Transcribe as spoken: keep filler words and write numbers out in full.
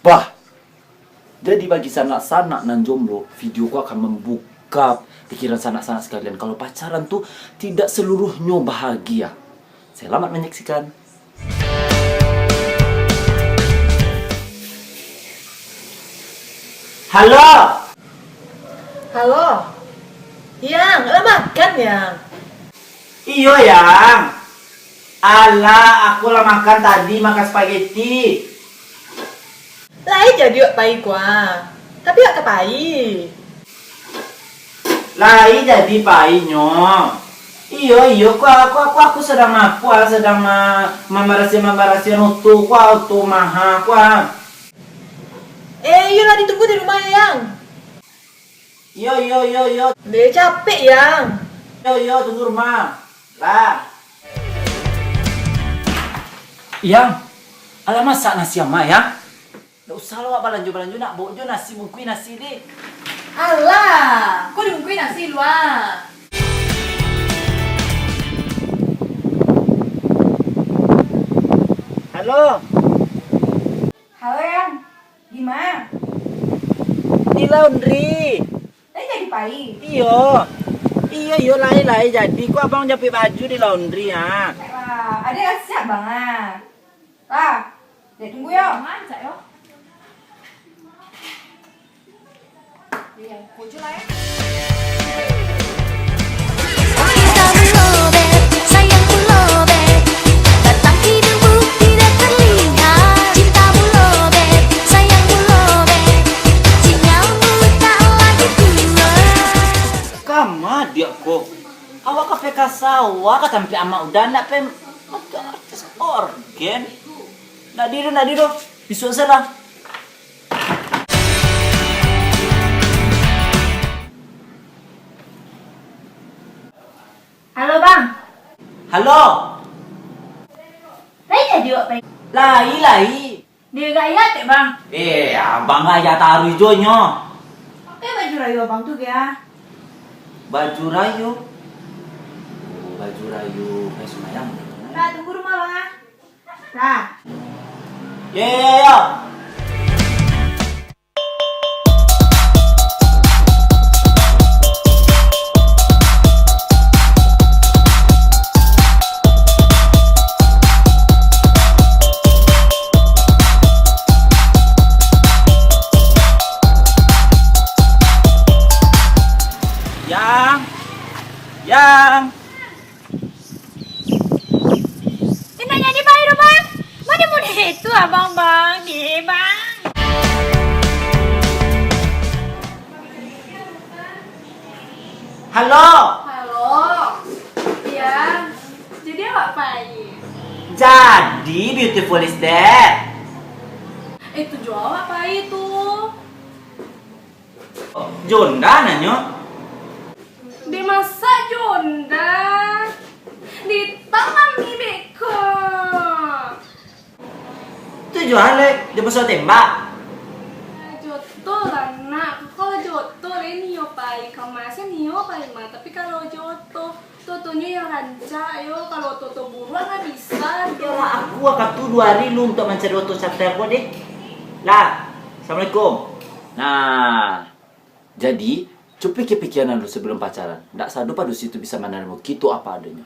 Bah, jadi bagi sanak-sanak nan jomblo, video ko akan membuka pikiran sanak-sanak sekalian. Kalau pacaran tu tidak seluruhnyo bahagia. Selamat menyaksikan. Halo. Halo. Yang, lah makan, Yang? Iyo, Yang. Alah, aku lah makan tadi, makan spaghetti. Lai jadi wak pai kua. Tapi wak ka pai. Lai jadi painyo. Iyo, iyo, kua, aku, aku, aku sadang mapu, ah, sadang ma-, mambarasiah-mambarasiah oto, kua, oto maha, kua. Eh, iyo lah, ditunggu di rumah, Yang. Iyo, iyo, iyo, iyo. Deh, capek, Yang. Iyo, iyo, tunggu rumah. Lah. Yang, alah masak nasi ama, Yang? Ndak usah lah wak balanjo-balanjo, nak bawok jo nasi, bungkuih nasi deh. Alah, ko dibungkuih nasi lu ah. Halo. Halo, Yang. Di ma? Di laundry. Lai jadi pai? Iyo. Iyo, iyo, lai, lai jadi. Ko abang japuik baju di laundry, ha. Lah, adek lah siap, Bang, ah. Lah, dek tunggu yo. Mancak yo. Iyo, kucu lah yo. Cintamu lobet, sayangku lobet, batang hidungmu tidak terlihat. Cintamu lobet, sayangku lobet, sinyalmu tak lagi kuat. Kama diak ko? Awak ka pai ka sawah, ka tampek amak uda, ndak pai macam artis orgen. Ndak di tu, ndak di tu. Bisuak se lah. Halo, Bang. Halo. Lai jadi wak pai? Lai, lai. Di gaya tek, Bang. Eh, abang gaya taruih jo nyo. Pakai baju rayo abang tu, gaya. Baju rayo? Oh, baju rayo. Pai sumayang. Nah, tunggu rumah, Bang, ah. Nah. Yo, yo, yo, yo. Yang, Yang. Indak jadi pai doh, Bang. Mano mudah itu abang, Bang? Di, Bang. Halo. Halo. Iya. Jadi awak pai? Jadi, beautiful is that? Itu juo awak pai tu. Jonda nanyo. Dek masak jonda. Di taman ni beko. Tu juo alek, di pasar tembak. Joto lah nak. Kalau joto le nio pai ka ma, se nio pai ma. Tapi kalau joto, Totonyo yang rancak yo, kalau toto buruak ndak bisa. Yo lah, aku wakatu duo hari lu untuak mancari oto capter ko deh. Lah, assalamualaikum. Nah, jadi, cubo pikia-pikia dulu sabalum pacaran. Ndak sado padusi tu bisa manarimo kito apo adonyo.